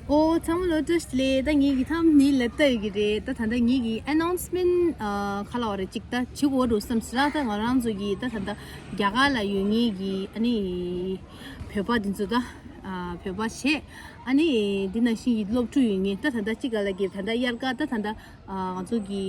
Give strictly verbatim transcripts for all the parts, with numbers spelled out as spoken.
ཨོ་ཚང་མ་ལོ་བཀྲ་ཤིས་བདེ་ལེགས། ད་ངེད་ཀྱི་ཐམ་ནི་ལབ་ད་ཡོད་ཀྱི་རེད། ད་ད་ད་ངེད་ཀྱི་ཨ་ནའུན་སི་མེན་ཊི་ཨ་ག་ལབ་རེད། ཅིག་ད་བྱེད་དགོས་འགྲོ་བསམ་སི་ར། ད་ང་རང་ཚོ་གི་ད་ད་ད་རྒྱ་གར་ལ་ཡོད་ངེད་ཀྱི་ཨ་ནི་བོད་པ་འདི་ཚོ་ད་ཨ་བོད་པ་བྱས། ཨ་ནི་འདི་ནང་བཞིན་གྱི་སློབ་ཕྲུག་ཡོད་ངེད་ད་ད་ད་ཅིག་ག་ལ་གི་ད་ད་དབྱར་ཁ་ད་ད་ད་ཨ་ང་ཚོ་གི་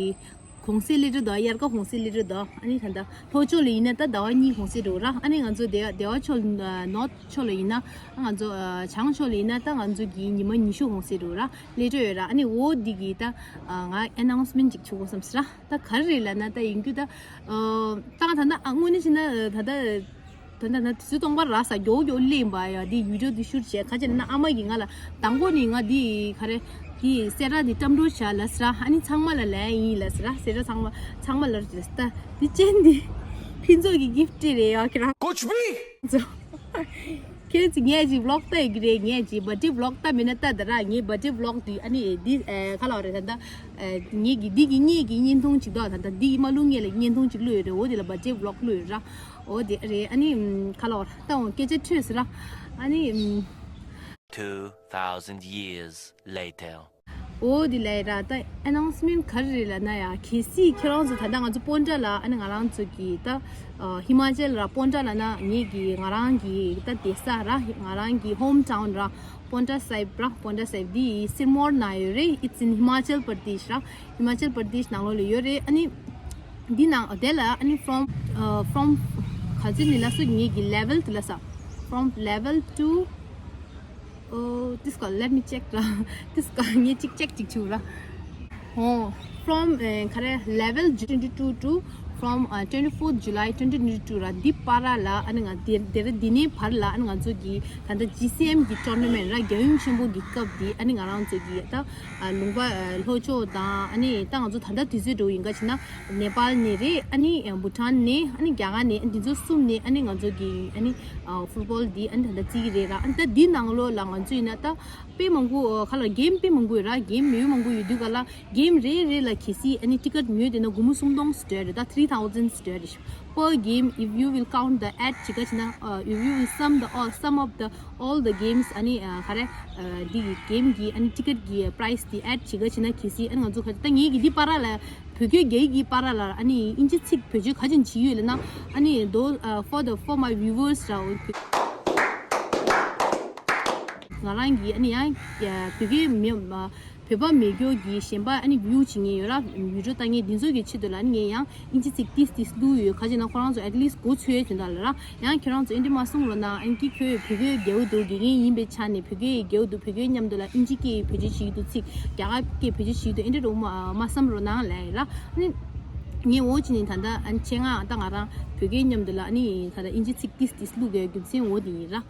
གུང་སེང་སླེབས་འགྲོ་འདུག་དབྱར་ཁ་གུང་སེང་སླེབས་འགྲོ་འདུག་ཨ་ནི་ད་ད་ལྷོ་ཕྱོགས་ལ་ཡིན་ན་ད་ཟླ་བ་གཉིས་གུང་སེང་འགྲོ་ར། ཨ་ནི་ང་ཚོ་བདེ་བདེ་བ་ཕྱོགས་ནོར་ཐི་ཕྱོགས་ལ་ཡིན་ན་ང་ཚོ་བྱང་ཕྱོགས་ལ་ཡིན་ན་ད་ང་ཚོ་གི་ཉི་མ་ཉི་ཤུ་གུང་སེང་འགྲོ་ར་སླེབས་འགྲོ་ཡོད་ར། ཨ་ནི་འོ་འདི་གི་ད་ང་ཨ་ནའུན་སི་མེན་ཊི་ཅིག་བྱེད་དགོས་བསམ་སི་ར། ད་ག་རེ་རེད་ལབ་ན་ད་ཡིན་རྒྱུ་ད་ད་ད་ད་དངོས་གནས་བྱས་ན་ད་ད། ད་ལྟ་ན་དུས་ཚོད་སྟོང་པ་རག་ས་མགྱོགས་མགྱོགས་སླེབས་པ་ཡ། འདི་བི་ཌི་ཡོ་འདི་ཤུཊ་བྱས་ཁ་ཅིག་ན་ཨ་མ་གིས་ང་ལ་དང་པོ་ནས་ང་འདི་ག་རེ་འདི་གསལ་བསྒྲགས་འདི་བཀྲམ་འགྲོ་བྱ་ལབ་ཟེར་ར། ཨ་ནི་ཚང་མ་ལ་ལན་ཡིན་ལབ་ཟེར་ར། གསལ་བསྒྲགས་ཚང་མ་ཚང་མ་ལ་ལབ་ཟེར། ད་འདི་ཅན་འདི་ཕུན་ཚོགས་ཀྱི་གིཕ་ཊི་རེད་ཡ། ཁྱེད་རང་ཀོ་ཆུ་པི་ཚོ་ཁྱེད་ཚོ་ངས་ཅིག་བི་ལོག་ལྟ་ཡི་གི་རེད། ངས་ཅིག་བར་ཌེ་བི་ལོག་ལྟ་མེད་ན་ལྟ། ད་ར་ངའི་བར་ཌེ་བི་ལོག་འདི་ཨ་ནི་འདི་ག་ལབ་རེད། ད་ད་ངེད་ཀྱི་འདི་གི་ངེད་ཀྱི་བརྙན་ཐུང་ཅིག་འདུག་ད་ད་འདི་མ་ལུས་ངེད་ལ་བརྙན་ཐུང་ཅིག་བླུགས་ཡོད་རེད། འོ་དེ་ལ་བར་ཌེ་བི་ལོག་བླུགས་ཡོད་ར། འོ་དེ་རེད། ཨ་ནི་ཨམ་ག་ལབ་ར། ད་འོ་སྐད་ཆ་འཕྲོས་ཟེར་ར། ཨ་ནི་ཨམ། Two thousand years later. འོ་དེ་ལས་ར། ད་ཨ་ནའུན་སི་མེན་ཊི་ག་རེ་རེད་ལབ་ན་ཡ། གལ་སྲིད་ཁྱེད་རང་ཚོ་ད་ལྟ་ང་ཚོ་པོན་ཊ་ལ་ཨ་ནི་ང་རང་ཚོ་གི་ད་ཧི་མ་ཅལ་ར་པོན་ཊ་ལབ་ན་ངེད་ཀྱི་ང་རང་གི་ད་སྡོད་ས་ར། ང་རང་གི་ཧོམ་ཊའུན་ར། པོན་ཊ་སཱ་ཧིབ་ར། པོན་ཊ་སཱ་ཧིབ་འདི་སིར་མོར་ནང་ཡོད་རེད། It's in Himachal Pradesh ར། ཧི་མ་ཅལ་པར་དེཤ་ར། ཧི་མ་ཅལ་པར་དེཤ་ནང་ལོགས་ལ་ཡོད་རེད། ཨ་ནི་འདི་ནང་དེ་ལ་ཨ་ནི་ཕོམ་ཕོམ་ག་ཚོད་ནི་ལ་སོ་ངེད་ཀྱི་ལེ་ཝལ་དུ་ལ་ས། From level two, oh, this call, let me check ར། This call ངས་ཅིག་ཅེག་ཅིག་བྱུང་ར། ཨོ། From ག་རེ་level twenty two to from twenty fourth July twenty twenty two ར། འདི་བར་ལ་ཨ་ནི་ང་དེ་དེ་ར་འདི་ནས་བར་ལ་ཨ་ནི་ང་ཚོ་གི་ད་ལྟ་ཇི་སི་ཨེམ་གི་ཊོར་ན་མེན་ཊི་ར། རྒྱལ་ཡུམ་ཆེན་པོ་གི་སྐབས་འདི་ཨ་ནི་ང་རང་ཚོ་གི་ད་ལུང་པ་ལྷོ་ཕྱོགས་དང་ཨ་ནི་ད་ང་ཚོ་ད་ལྟ་དུས་ཚོད་འགྲོ་ཡིན་ག་ཕྱིན་ན་ནེ་པཱལ་ནས་རེད། ཨ་ནི་བྷུ་ཊཱན་ནས། ཨ་ནི་རྒྱ་གར་ནས། ཨ་འདི་ཚོ་གསུམ་ནས་ཨ་ནི་ང་ཚོ་གི་ཨ་ནི་ཕུཊ་བོལ་འདི་ཨ་ནི་ད་ལྟ་རྩེ་གི་རེད་ར། ཨ་ནི་ད་འདི་ནང་ལོགས་ལ་ང་ཚོ་ཡིན་ན་ད་དཔེ་མང་པོ་ག་ལ་གེམ་དཔེ་མང་པོ་ཡོད་ར། གེམ་མི་ཡུལ་མང་པོ་ཡོད་དུས་ག་ལ་གེམ་རེ་རེ་ལ་གལ་སྲིད་ཨ་ནི་ཊི་ཀེཊ་ཉོས་བསྡད་ན་སྒོར་མོ་སུམ་སྟོང་ཙམ་སྤྲད་རེད། ད་three thousand ཙམ་སྤྲད་རེད། Per game, if you will count the ad བྱེད་ག་ཕྱིན་ན་if you will sum the all, sum of the all the games ཨ་ནི་ག་རེ་འདི་གི་གེམ་གི་ཨ་ནི་ཊི་ཀེཊ་གི་པ་རའེ་སི་དེ་ཨེཌ་བྱེད་ག་ཕྱིན་ན་གལ་སྲིད་ཨ་ནི་ང་ཚོ་ག་ད་ངེད་ཀྱི་འདི་བར་ལ་བོད་སྐད་རྒྱ་ཡིག་གི་བར་ལ་ཨ་ནི་དབྱིན་ཇི་ཚིག་བེད་སྤྱོད་ག་ཅིག་བྱེད་ཡོད་ལབ་ན་ཨ་ནི་those uh, for the for my viewers ར། ང་རང་གི་ཨ་ནི་ཡང་བོད་སྐད་མི་བོད་པ་མེད་མཁན་གྱི་གཞན་པ་ཨ་ནི་བིའུ་བྱེད་མཁན་ཡོད་ར། བི་ཌི་ཡོ་ལྟ་མཁན་འདི་ཚོ་གི་ཆེད་དུ་ལ་ཨ་ནི་ངས་ཡང་དབྱིན་ཇི་ཚིག་ཏིས་ཏིས་བླུགས་ཡོད། ག་ཅིག་ན་ཁོ་རང་ཚོ་at least མགོ་ཚོས་དོན་དག་ལ་ར། ཡང་ཁྱེད་རང་ཚོ་ཨེ་འདྲ་མ་གསུང་རོགས་གནང་། ཨ་ནི་ཁྱོད་བོད་སྐད་རྒྱལ་པོ་འདུག་དགེ་རྒན་ཡིན་པའི་ཆ་ནས་བོད་སྐད་རྒྱལ་པོ་འདུག་བོད་སྐད་མཉམ་དུ་ལ་དབྱིན་ཇི་སྐད་བེད་སྤྱོད་བྱེད་ཀྱི་འདུག་ཚིག་རྒྱ་གར་སྐད་བེད་སྤྱོད་བྱེད་ཀྱི་འདུག་ཨེ་འདྲ་རོགས་མ་མ་བསམ་རོགས་གནང་ལབ་ཡིན་ར། ཨ་ནི་ངས་འོ་ཅི་ནས་ད་ལྟ་ཨ་ནི་ཆེད་མངགས་ད་ང་རང་བོད་སྐད་མཉམ་དུ་ལ་ཨ་ནི་ད་ལྟ་དབྱིན་ཇི་ཚིག་ཏིས་ཏིས་བླུགས་དགོས་རྒྱུ་མཚན་འོ་དེ་ཡིན་ར།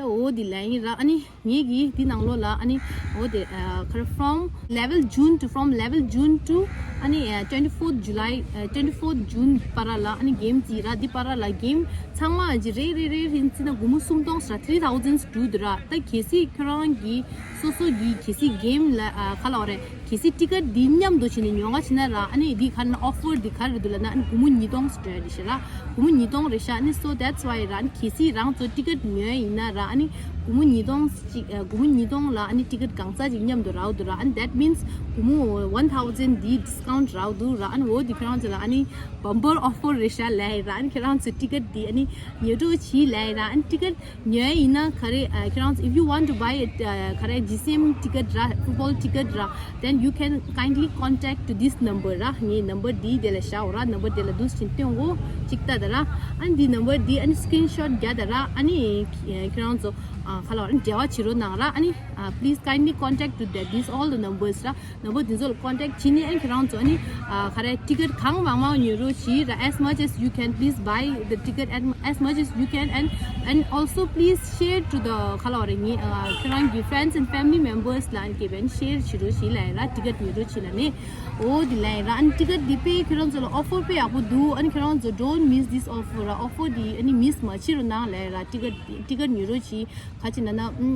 ད་འོ་དེ་ལབ་ཡིན་ར། ཨ་ནི་ངེད་ཀྱིས་འདི་ནང་ལོགས་ལ་ཨ་ནི་འོ་དེ་ཨ་ག་རེ་from level June to from level June to ཨ་ནི་ཨ་twenty fourth July ཨ་twenty fourth June བར་ལ་ཨ་ནི་གེམ་རྩེ་ར། འདི་བར་ལ་གེམ་ཚང་མ་ཨ་ཅི་རེ་རེ་རེ་རེ་རྩེ་ན་སྒོར་མོ་སུམ་སྟོང་ཟེར་three thousand འགྲོ་འདུག་ར། ད་གལ་སྲིད་ཁྱོད་རང་གིས་སོ་སོ་གིས་གལ་སྲིད་གེམ་ལ་ཨ་ག་ལབ་རེད། གལ་སྲིད་ཊི་ཀེཊ་འདི་མཉམ་དུ་བྱས་ནས་ཉོ་ག་ཕྱིན་ན་ར། ཨ་ནི་འདི་ག་ན་ཨོ་ཕར་འདི་ག་རེ་འདུག་ལབ་ན་ཨ་ནི་སྒོར་མོ་ཉིས་སྟོང་ཟེར་རེད་ཤག་ར། སྒོར་མོ་ཉིས་སྟོང་རེད་ཤག་ཨ་ནི་so that's why ར། ཨ་ནི་གལ་སྲིད་རང་ཚོ་ཊི་ཀེཊ་ཉོས་ཡིན་ན་ར། ཨ་ནི་སྒོར་མོ་ཉིས་སྟོང་ཅིག་ཨ་སྒོར་མོ་ཉིས་སྟོང་ལ་ཨ་ནི་ཊི་ཀེཊ་གང་ཚ་ཅིག་མཉམ་དུ་རག་འདུག་ར། ཨ་ནི་that means སྒོར་མོ་one thousand འདི་ཌི་སི་ཀའུན་ཊི་རག་འདུག་ར། ཨ་ནི་འོ་འདི་ཁྱེད་རང་ཚོ་ལ་ཨ་ནི་བམ་པར་ཨོ་ཕར་རེད་ཤག་ལབ་ཡིན་ར། ཨ་ནི་ཁྱེད་རང་ཚོ་ཊི་ཀེཊ་འདི་ཨ་ནི་ཉོ་སྤྲོད་བྱེད་ལབ་ཡིན་ར། ཨ་ནི་ཊི་ཀེཊ་ཉོས་ཡིན་ན་ག་རེ་ཨ་ཁྱེད་རང་ཚོ་if you want to buy a ཨ་ག་རེ་ཇི་སི་ཨེམ་ཊི་ཀེཊ་ར། ཕུཊ་བོལ་ཊི་ཀེཊ་ར། Then you can kindly contact to this number ར། ངའི་ནམ་བར་འདི་དེ་ལ་བཞག་འོ་ར། ནམ་བར་དེ་ལ་འདུག་སེ་བྱས་སྟོན་གོ་ཅིག་ལྟ་ད་ར། ཨ་ནི་འདི་ནམ་བར་འདི་ཨ་ནི་སི་ཀི་རིན་ཤོཊ་རྒྱག་ད་ར། ཨ་ནི་ཁྱེད་རང་ཚོ་ཨ་ག་ལབ་ར། འབྲེལ་བ་བྱེད་རོགས་གནང་ར། ཨ་ནི་ཨ་please kindly contact to the these all the numbers ར། ནམ་བར་འདི་ཚོ་ལ་ཀོན་ཊེག་བྱས་ནས་ཨ་ནི་ཁྱེད་རང་ཚོ་ཨ་ནི་ཨ་ག་རེ་ཊི་ཀེཊ་གང་མང་མང་ཉོ་རོགས་བྱེད་ར། As much as you can, please buy the ticket at as much as you can and and also please share to the ག་ལབ་ར། ངའི་ཨ་ཁྱེད་རང་གི་friends and family members ལ་ཨ་ནི་སྐྱེ་བན་ཤེར་བྱེད་རོགས་བྱེད་ལབ་ཡིན་ར། ཊི་ཀེཊ་ཉོ་རོགས་བྱེད་ལབ་ནས། འོ་འདི་ལབ་ཡིན་ར། ཨ་ནི་ཊི་ཀེཊ་འདི་དཔེ་ཁྱེད་རང་ཚོ་ལ་ཨོ་ཕར་དཔེ་ཡག་པོ་འདུག་ཨ་ནི་ཁྱེད་རང་ཚོ་don't miss this offer ར། ཨོ་ཕར་འདི་ཨ་ནི་མིས་མ་བྱེད་རོགས་གནང་ལབ་ཡིན་ར། ཊི་ཀེཊ་འདི་ཊི་ཀེཊ་ཉོ་རོགས་བྱེད། ག་ཅིག་ན་ན་ཨུམ།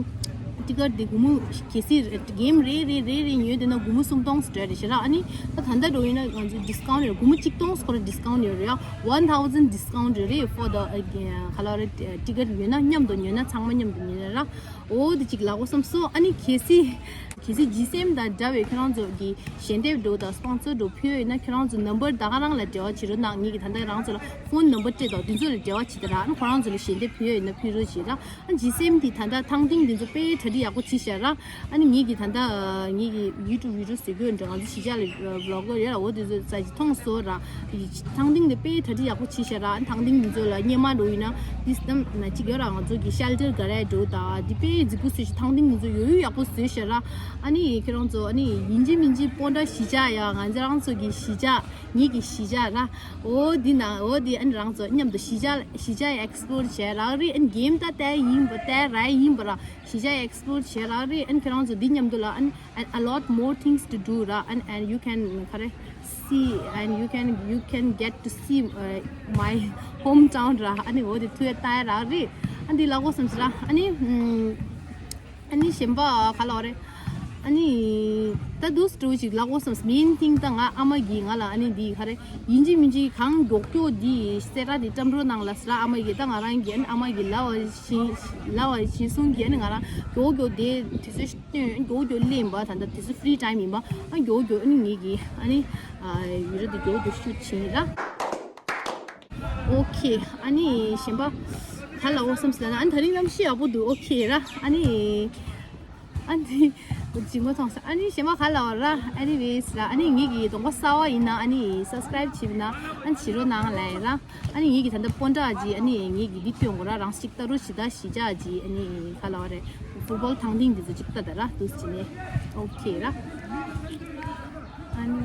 ཊི་ཀེཊ་འདི་སྒོར་མོ་གལ་སྲིད་གེམ་རེ་རེ་རེ་རེ་ཉོས་བསྡད་ན་སྒོར་མོ་སུམ་སྟོང་ཙམ་སྤྲད་རེད་ཤག་ར། ཨ་ནི་ད་ད་ལྟ་འགྲོ་ཡིན་ན་ང་ཚོ་ཌི་སི་ཀའུན་ཊི་རེད། སྒོར་མོ་གཅིག་སྟོང་ཙམ་ཁོ་རང་ཌི་སི་ཀའུན་ཊི་ཡོད་རེད་ཡ། One thousand discount རེད་རེད། For the ག་ལབ་རེད། ཊི་ཀེཊ་ཉོས་ན་མཉམ་དུ་ཉོས་ན་ཚང་མ་མཉམ་དུ་ཉོས་ན་ར། འོ་དེ་གཅིག་ལབ་དགོས་བསམ་སོང་། ཨ་ནི་གལ་སྲིད་གལ་སྲིད་ཇི་སི་ཨེམ་དང་འདྲ་བའི་ཁྱེད་རང་ཚོ་གི་ཞལ་འདེབས་འདྲ་བོ་དང་སི་པོན་སར་འདྲ་བོ་ཕུལ་ཡོད་ན། ཁྱེད་རང་ཚོ་ནམ་བར་ད་ག་རང་ལ་འབྲེལ་བ་བྱེད་རོགས་གནང་། ངེད་ཀྱིས་ད་ལྟ་རང་ཚོ་ལ་ཕོན་ནམ་བར་སྤྲད་དང་། དེ་ཚོ་ལ་འབྲེལ་བ་བྱེད་དང་ར། ཨ་ནི་ཁོ་རང་ཚོ་ལ་ཞལ་འདེབས་ཕུལ་ཡོད་ན་ཕུལ་རོགས་བྱེད་ར། ཨ་ནི་ཇི་སི་ཨེམ་དེ་ད་ལྟ་ཐང་ཏིང་དེ་ཚོ་དཔེ་གྲ་སྒྲིག་ཡག་པོ་བྱས་བཞག་ར། ཨ་ནི་ངེད་ཀྱིས་ད་ལྟ་ངེད་ཀྱི་ཡུ་ཊུབ་བི་ཌི་ཡོ་བཟོ་གི་འདྲ། ང་ཚོ་གཞིས་ཆགས་ལ་བི་ལོག་གི་རེད་ལ། འོ་དེ་ཚོ་ཙམ་ཅིག་མཐོང་སོང་ར། ཐང་ཏིང་དེ་དཔེ་གྲ་སྒྲིག་ཡག་པོ་བྱས་བཞག་ར། ཨ་ནི་ཐང་ཏིང་དེ་ཚོ་ལ་སྔོན་མ་འདྲ་བོ་ཡིན་ན་དེ་ཙམ་ན་གཅིག་ཡོད་ར། ང་ཚོ་གི་ཤེལ་ཊར་ག་རེ་འདྲ་བོ་དང་དེ་དཔེ་རྫིག་པོ་བཟོས་ཤག་ཐང་ཏིང་དེ་ཚོ་ཡོད་ཡོད་ཡག་པོ་བཟོས་བཞག་ར། ཨ་ནི་ཁྱེད་རང་ཚོ་ཨ་ནི་ཡིན་གཅིག་མིན་གཅིག་སྤོན་ཊ་གཞིས་ཆགས་ཡ། ང་ཚོ་རང་ཚོ་གི་གཞིས་ཆགས། ངེད་ཀྱི་གཞིས་ཆགས་ར། འོ་འདི་ན་འོ་འདི་ཨ་ནི་རང་ཚོ་མཉམ་དུ་གཞིས་ཆགས་གཞིས་ཆགས་ཨེག་སི་པོ་ལོར་བྱས་རག་རེད། ཨ་ནི་གེམ་ད་ལྟ་ཡིན་པ་ལྟ་ར་ཡིན་པ་ར། གཞིས་ཆགས་ཨེག་སི་པོ་ལོར་བྱས་རག་རེད། ཨ་ནི་ཁྱེད་རང་ཚོ་འདི་མཉམ་དུ་ལ་ཨ་ནི་a, a lot more things to do ར། and, and you can ག་རེ་see and you can you can get to see, uh, my hometown ར། ཨ་ནི་འོ་དེ་ཐུགས་ལྟ་རག་རེད། ཨ་འདི་ལབ་དགོས་བསམ་སོང་ར། ཨ་ནི་ཨམ། ཨ་ནི་གཞན་པ་ག་ལབ་རེད། ཨ་ནི་ད་འདུག་སེ་འདྲ་བོ་ཞིག་ལབ་དགོས་བསམ། མེན་ཐིང་ད་ང་ཨ་མ་གིས་ང་ལ་ཨ་ནི་འདི་ག་རེ་ཡིན་གཅིག་མིན་གཅིག་གང་མགྱོགས་མགྱོགས་འདི་སེ་ར་འདི་བཀྲམ་རོགས་གནང་ལབ་ཟེར་ར། ཨ་མ་གིས་ད་ང་རང་གིས་ཨ་ནི་ཨ་མ་གིས་ལབ་པ་བཞིན་ལབ་པ་བཞིན་གསུང་གིས་ཨ་ནི་ང་རང་མགྱོགས་མགྱོགས་དེ་དུས་ཚོད་སྟོན། མགྱོགས་མགྱོགས་ལེན་པ། ད་ལྟ་དུས་ཚོད་ཕི་རི་ཊའིམ་ཡིན་པ། ཨ་མགྱོགས་མགྱོགས་ཨ་ནི་ངེད་ཀྱིས་ཨ་ནི་ཨ་བི་ཌི་ཡོ་འདི་མགྱོགས་མགྱོགས་ཤུཊ་བྱས་ར། ཨོ་ཁེ། ཨ་ནི་གཞན་པ་ག་ལབ་དགོས་བསམ་ཟེར་ན། ཨ་ནི་དེ་རིང་གནམ་གཤིས་ཡག་པོ་འདུག་ཨོ་ཁེ་ར། ཨ་ནི་ཨ་ནི་འཇིགས་མ་ཐོངས་ས། ཨ་ནི་གཞན་པ་ག་ལབ་ར། ཨ་ནི་ཝེ་སི་ར། ཨ་ནི་ངེད་ཀྱི་གདོང་པ་གསར་པ་ཡིན་ན་ཨ་ནི་སབ་སི་ཀ་རའིབ་བྱས་པ་ན་ཨ་ནི་བྱེད་རོགས་གནང་ལབ་ཡིན་ར། ཨ་ནི་ངེད་ཀྱི་ད་ལྟ་སྤོན་ཊ་ཅིག་ཨ་ནི་ངེད་ཀྱི་འདི་སྟོན་དགོས་ར། རང་གཅིག་ལྟ་རོགས་བྱེད་ད། གཞིས་ཆགས་ཅིག་ཨ་ནི་ག་ལབ་རེད། ཕུཊ་བོལ་ཐང་ཏིང་འདི་ཚོ་གཅིག་ལྟ་ད་ར། འདུག་སེ་བྱས་ནས་ཨོ་ཁེ་ར། ཨ་ནི།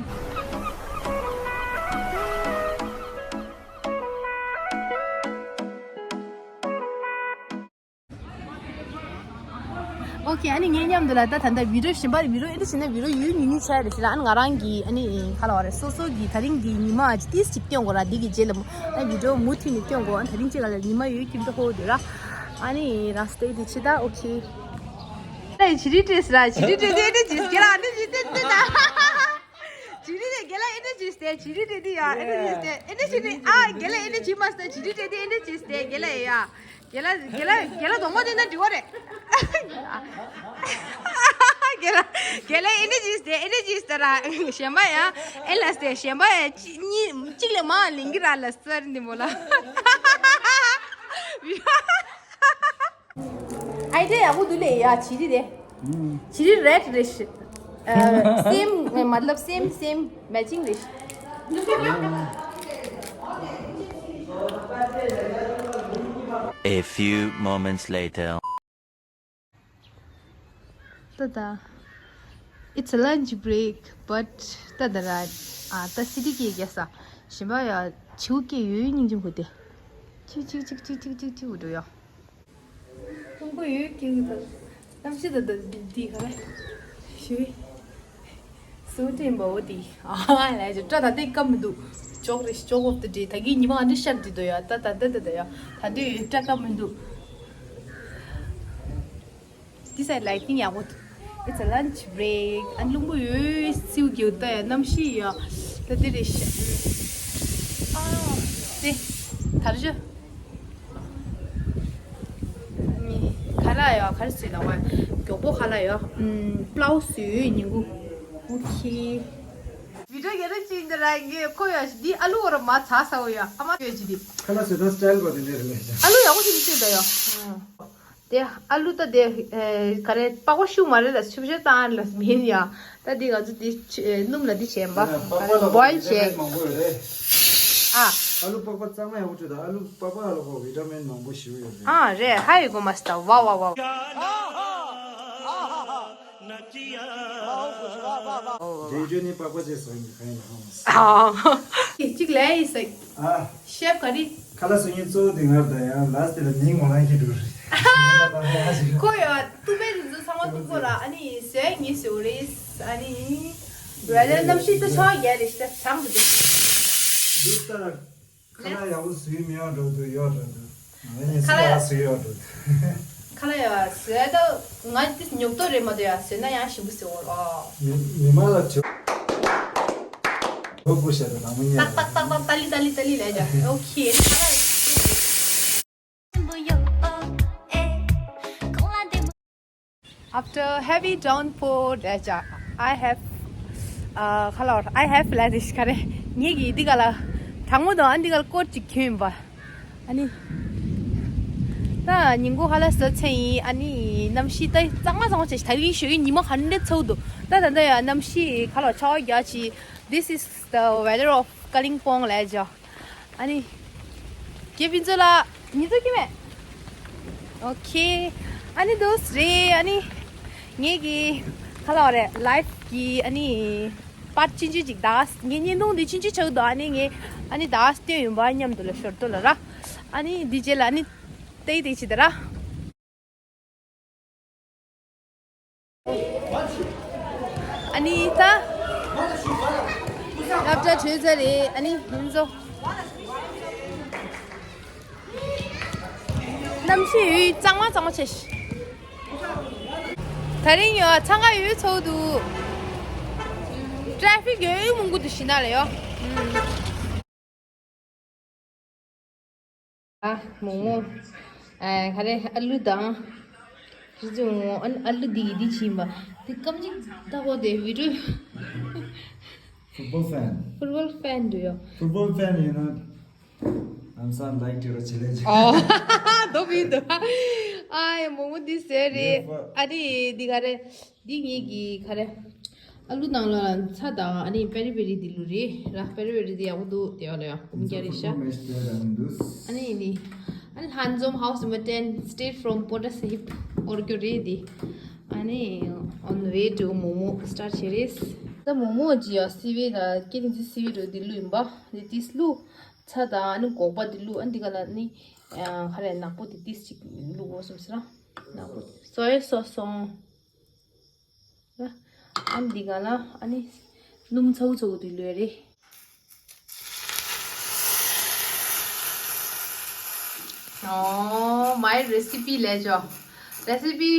ཨོ་ཁེ། ཨ་ནི་ངའི་མཉམ་དུ་ལ་ད་ད་ལྟ་བི་ཌི་ཡོ་གཞན་པ་བི་ཌི་ཡོ་ཨེ་འདྲ་བྱས་ན་བི་ཌི་ཡོ་ཡུན་རིང་རིང་ཆགས་རེད་ཟེར་ལ། ཨ་ནི་ང་རང་གིས་ཨ་ནི་ག་ལབ་རེད། སོ་སོ་གིས་དེ་རིང་གི་ཉི་མ་ཨ་ཅིག་ཏིས་ཅིག་སྟོན་དགོས་ར། འདི་གི་རྗེས་ལ་མོ་ཨ་བི་ཌི་ཡོ་མུ་མཐུད་ནས་སྟོན་དགོས། ཨ་དེ་རིང་གཅིག་ལ་ཉི་མ་ཡོད་ཀྱི་འདུག་ཧོ་དེ་ར། ཨ་ནི་རང་སྟེ་དེ་ཆེ་ད། ཨོ་ཁེ། ད་ཡི་བྱི་རིལ་སྤྲད་ཟེར་ར། བྱི་རིལ་སྤྲད་དེ་ཨེ་འདྲ་བྱས་ཟེར་ར། ཨ་ནི་བྱི་དེ་འདི་ད། བྱི་རིལ་དེ་རྒན་ལགས་ཨེ་འདྲ་བྱས་ཟེར། བྱི་རིལ་སྤྲད་དེ་ཡ་ཨེ་འདྲ་བྱས་ཟེར། ཨེ་འདྲ་བྱས་ནས་ཨ་རྒན་ལགས་ཨེ་འདྲ་བྱས་མ་ཟེར། བྱི་རིལ་སྤྲད་དེ་ཨེ་འདྲ་བྱས་ཟེར་རྒན་ལགས་ཡ། རྒན་ལགས་རྒན་ལགས་རྒན་ལགས་གདོང་པ་བལྟས་ན་འགྲིག་པ་རེད། རྒན་ལགས་རྒན་ལགས་ཨེ་འདྲ་བྱས་ཟེར། ཨེ་འདྲ་བྱས་ཟེར་ར། གཞན་པ་ཡ་ཨེ་ལ་ཟེར། གཞན་པ་ཡ་གཅིག་གཉིས་གཅིག་ལས་མང་ལེན་གི་ར་ལ་ཟེར་འདི་མོ་ལ། ཨའི་ཌི་ཡ་ཡག་པོ་འདུག་ལེ་ཡ། བྱི་རིལ་རེད། བྱི་རིལ་རེཌ་རེད་ཤི། ཨ། སེམ་མ་ལབ་སེམ་སེམ་མེ་ཅིང་རེད་ཤི། A few moments later. ད་ད། It's a lunch break, but ད་ད་ར། ཨ། ད་སི་ཊི་སྐད་རྒྱག་ས། གཞན་པ་ཡ་བྱིའུ་སྐད་ཡོད་སྙིང་རྗེ་མོ་དེ། ཅིག་ཅིག་འགྲོ་ཡ། རླུང་བུ་ཡོད་ཀྱི་ད། གནམ་གཤིས་ད་ད་འདི་ག་རེ། ཞུ་བའི། སུ་དྲན་པའོ་འདི། ཨ་ལས་ཅོ་སྐྲ་ད་ལྟའི་སྐམ་མི་འདུག་ཅོག་རེ་ཅོག་འོབ་ཏུ་འདྲེ། ད་གིན་ཉི་མ་ཨ་འདྲ་ཤར་འདི་དོ་ཡ། ད་ད་ད་ད་ད་ཡ། ད་དུས་སྐྲ་སྐམ་མི་འདུག་འདི་སའི་ལའི་ཊིང་ཡག་པོ་འདུག It's a lunch break. ཨ་རླུང་བུ་ཡོད་སིའུ་གྱིས་ད་ཡ། གནམ་གཤིས་ཡ། ད་འདི་རེ་ཤ། ཨ། དེ། ད་རེ་ཅོ། ཁ་ལག་ཡ་ག་རེ་ཟོས་ན་བ། མགྱོགས་པོ་ཁ་ལག་ཡ། ཨམ། པླའོ་ཟོས་ཡོད་ཉིན་གུང་། ཨོ་ཁེ། བི་ཌི་ཡོ་རྒྱག་རེ་ཅིག་འདི་ར་ངས་ཁོ་ཡ་འདི་ཨ་ལུ་བོ་ར་མ་ཚ་ས་བོ་ཡ། ཨ་མ་ཡོད་ཅི་འདི། ཁ་ལག་ཟོས་ད་སི་ཊལ་བ་དེ་འདྲ་རེད་ལེ། ཨ་ལུ་ཡག་པོ་ཞིག་མི་ཤེས་ད་ཡ། དེ་ཨ་ལུ་ད་དེ་ཨེ་ག་རེ་པགས་པ་ཤུགས་མ་རེད་ལ། ཆུ་བཤལ་བཏང་ལ་མིན་ཡ། ད་འདི་ང་ཚོ་འདི་ཆ་སྣུམ་ལ་འདི་བྱས་པ། ཨ། པགས་པ་ལ་བོའིལ་བྱས། མང་པོ་ཡོད་རེད། ཨ། ཨ་ལུ་པགས་པ་གཙང་མ་ཡག་པོ་བྱོས་ད། ཨ་ལུ་པགས་པ་ལ་ཁོ་བི་ཊ་མིན་མང་པོ་ཞིག་ཡོད་རེད། ཨ་རེད། ཧ་ཡི་གོ་མ་སི་ད། ཝའོ་ཝའོ་ཝའོ། འདྲེ་བཅོས་ནི་པགས་པ་བཅས་སོགས་ཡིན་གང་ཡིན་ཧ་མ་སི། ཨ། གཅིག་ལས་ཡིན་ཟེར། ཨ། ཤེཕ་ག་རེ། ཁ་ལག་བཟོ་མཁན་གཙོ་བོ་དེ་ང་རེད་ད་ཡ། ལས་དེ་ལ་མིང་ངོ་ལ་ཁྱེད་འགྲོ་རེད། ཁོ་ཡ་ཏུ་པེ་དེ་ཚོ་ཚང་མ་ཏུ་ཁོ་ར། ཨ་ནི་ཟས་ངས་ཟོས་རེད། ཨ་ནི་ཝེ་དར་གནམ་གཤིས་ད་ཆ་རྒྱ་རེད་ཤི་ད་གྲང་དུ་འདུག་འདུག་ད་ཁ་ལག་ཡག་པོ་བཟོས་མི་ཡོང་འགྲོ་འདུག་ཡོད་འགྲོ་འདུག་ང་ནི་ཁ་ལག་ཟོས་ཡོད་འགྲོ་འདུག་ཁ་ལག་ཡ་ཟོས་ད་ང་དེ་ཉོབ་ཏོ་རེད་མ་གཏོགས་ཡ་ཟོས་ན་ཡང་ཞིམ་པོ་ཟོས་འོ་ཨ། མི་མི་མང་ལ་དྲི་བ་བོ་བཤད་ད་དང་མི་ཉན། ཏག་ཏག་ཏག་ཏག་ཏ་ལི་ཏ་ལི་ཏ་ལི་ལས་ཀྱང་ཨོ་ཁེ། ཁ་ལག་ཡ། After heavy downpour, I have, uh, hello, I have ལབ་དེ་ག་རེ། ངེད་ཀྱིས་འདི་ག་ལ་དྲང་མོ་དང་ཨ་འདི་ག་ལ་ཀོཊ་ཅིག་གྱོན་ཡིན་པ། ཨ་ནི། ད་ཉིན་གུང་ཧ་ལས་ཟ་ཚེ་ཡིན། ཨ་ནི་གནམ་གཤིས་ད་གཙང་མ་གཙང་མ་བྱས་ཤག་ད་རིང་ཞོགས་ཀྱི་ཉི་མ་ག་འདྲ་ཚ་བོ་འདུག་ད་ད་ལྟ་ཡང་གནམ་གཤིས་ཁ་ལོ་ཆར་པ་རྒྱག་ཅིག This is the weather of Kalimpong ལབ་ཅིག་ཨ་ནི། རྒན་ཕུན་ཚོགས་ལགས། ཉིན་ཚོགས་ཀྱི་མེད། ཨོ་ཁེ། ཨ་ནི་འདུག་སེ་རེད། ཨ་ནི། ངེད་ཀྱི་ག་ལབ་རེད། ལའིབ་ཀྱི་ཨ་ནི་པར་ཊི་ཆུང་ཆུང་ཅིག་ད་ངའི་བརྙན་ཐུང་འདི་ཆུང་ཆུང་ཆགས་འདུག་ཨ་ནི་ངས་ཨ་ནི་ད་སྟོན་ཡོང་པ་མཉམ་དུ་ལ་ཞོར་དུ་ལ་ར། ཨ་ནི་འདི་རྗེས་ལ་ཨ་ནི་ཏེ་ཏེ་ཅི་ད་ར། ཨ་ནི་ད། སློབ་གྲྭ་གྲོལ་ཚར་རེད། ཨ་ནི་ཡིན་ཚོ། གནམ་གཤིས་ཡོད་གཙང་མ་གཙང་མ་བྱས་ཤག་ད་རིང་ཡོད་འཚང་ཁ་ཡོད་ཚོགས་འདུག་ཊེ་ཕིག་ཡོད་མང་པོ་འདུག་ཤི་ན་ལ་ཡོད། ཨ། མོག་མོག་ཨ། ག་རེ། ཨ་ལུ་དང་། ཁྱེད་ཚོ་ངོ་ཨ་ཨ་ལུ་འདི་ཡི་འདི་ཕྱིན་པ། འདི་སྐམ་ཅིག་ལྟ་གོ་དེ་བི་ཌིའོ། Football fan. Football fan འདྲ་ཡོད། Football fan ཡིན་ན། I'm so like to རོ་ཆེ་ལེ་ཆེ། ཨོ། དོ་བི་དོ། ཨ་ཡ་མོག་མོག་འདི་ཟེར་རེད། ཨ་ནི་འདི་ག་རེ། འདི་ངེད་ཀྱི་ག་རེ། ཨ་ལུ་ནང་ལ་ཚྭ་དང་ཨ་ནི་པེ་རི་པེ་རི་འདི་ལུ་རེད་ར། པེ་རི་པེ་རི་འདི་ཡག་པོ་འདུག་དེ་བ་ལ་ཡང་སྐུ་མཁྱེན་རེད་ཤག་ཨ་ནི་ནི། ཨ་ནི་ལྷན་འཛོམས་ཧའུ་སི་མ་ཏན་straight from Paonta Sahib འོར་གྱོ་རེད་འདི། ཨ་ནི་on the way to མོག་མོག་སི་ཊར་བྱེད་རེད། ད་མོག་མོག་ཅི་ཡ་སི་ཝི་ད་ཀེ་ཏིང་ཅི་སི་ཝི་ད་འདི་ལུ་ཡིན་པ། འདི་ཏིས་ལུ། ཚྭ་དང་ཨ་ནི་སྒོག་པ་འདི་ལུ། ཨ་ནི་འདི་ག་ལ་ནི་ག་རེ་ནག་པོ་འདི་ཏིས་ཅིག་ལུ་གོ་སོང་ཟེར་ར། ནག་པོ་སོ་ཡ་སོ་སོང་། ཨ་འདི་ག་ལ་ཨ་ནི་སྣུམ་ཚ་བོ་ཚ་བོ་དེ་ལོས་རེད། ཨོ། my recipe ལས་ཅོ། རེ་སི་པི་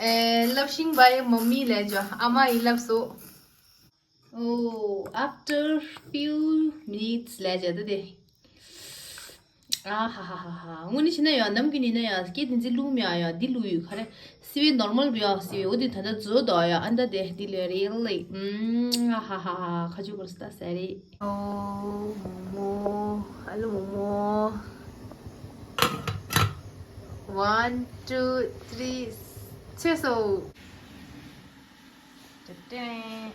ཨེ་བསླབས་ཤིང་བ་ཡི་མ་མི་ལས་ཅོ། ཨ་མ་ཡིས་བསླབས་སོ། Oh, after few minutes ལས་བྱ་ད་དེ། ཨ་ཧ་ཧ་ཧ་ཧ། དངོས་གནས་བྱས་ན་ཡང་ནམ་རྒྱུན་ཡིན་ན་ཡང་སྐད་དེ་ཚོ་བླུགས་མེད་ཨ། ཡང་འདི་བླུགས་ཡོད། ག་རེ། སི་ཝི་ནོར་མལ་བི་ཨ་སི་ཝི་འོ་དེ་ད་ལྟ་བཟོ་དོ་ཡ། ཨ་ད་དེ་འདི་ལས་རེད་ལེ། ཨ་ཧ་ཧ་ཧ། ཁ་ཆུ་བོར་སྟ་ཟེར་རེད། ཨོ་མོ་མོ། ཨ་ལོ་མོ་མོ། One, two, three. ཚེས་སོ། ཏེ་ཏེ།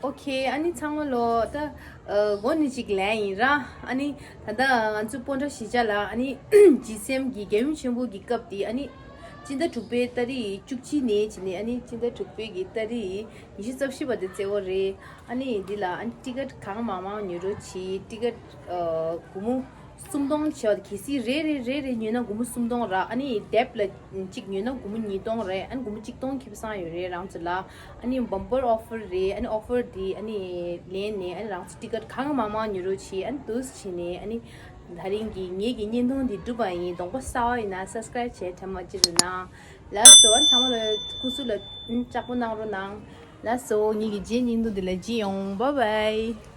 ཨོ་ཁེ། ཨ་ནི་ཚང་མ་ལོ་ད་ཨ་འགོ་ནས་ཅིག་ལན་ཡིན་ར། ཨ་ནི་ད་ལྟ་ང་ཚོ་སྤོན་ཊ་གཞིས་ཆགས་ལ་ཨ་ནི་ཇི་སི་ཨེམ་གྱི་རྒྱལ་ཡུམ་ཆེན་པོ་གི་སྐབས་དེ་ཨ་ནི་སྤྱི་ཟླ་དྲུག་པའི་ཏ་རིག་བཅུ་གཅིག་ནས་བྱས་ནས་ཨ་ནི་སྤྱི་ཟླ་དྲུག་པའི་གི་ཏ་རིག་ཉི་ཤུ་རྩ་བཞི་བར་དུ་བརྩི་བ་རེད། ཨ་ནི་འདི་ལ་ཨ་ནི་ཊི་ཀེཊ་གང་མང་མང་ཉོ་རོགས་གྱིས། ཊི་ཀེཊ་ཨ་སྒོར་མོ་སུམ་སྟོང་བྱས་པ་དེ་གལ་སྲིད་རེ་རེ་རེ་རེ་ཉོས་ན་སྒོར་མོ་སུམ་སྟོང་ར། ཨ་ནི་དེབ་ལ་གཅིག་ཉོས་ན་སྒོར་མོ་ཉིས་སྟོང་རེད། ཨ་ནི་སྒོར་མོ་གཅིག་སྟོང་ཁེ་བཟང་ཡོད་རེད་རང་ཚོ་ལ། ཨ་ནི་བམ་པར་ཨོ་ཕར་རེད། ཨ་ནི་ཨོ་ཕར་དེ་ཨ་ནི་ལེན་ནས་ཨ་ནི་རང་ཚོ་ཊི་ཀེཊ་གང་མང་མང་ཉོ་རོགས་བྱེད། ཨ་ནི་འདུག་སེ་བྱས་ནས་ཨ་ནི་ད་རིང་གི་ངེད་ཀྱི་བརྙན་ཐུང་འདི་གྲུབ་པ་ཡིན། གདོང་པ་གསར་པ་ཡིན་ན་སབ་སི་ཀ་རེབ་བྱས་དྲན་མ་བརྗེད་རོགས་གནང་། ལགས་སོ། ཨ་ནི་ཚང་མ་ལ་སྐུ་གཟུགས་ལ་ཨ་ནི་ལྕགས་པོ་གནང་རོགས་གནང་། ལགས་སོ། ངེད་ཀྱི་རྗེས་བརྙན་ཐུང་འདི་ལ་མཇལ་ཡོང་། བཱའི་བཱའི།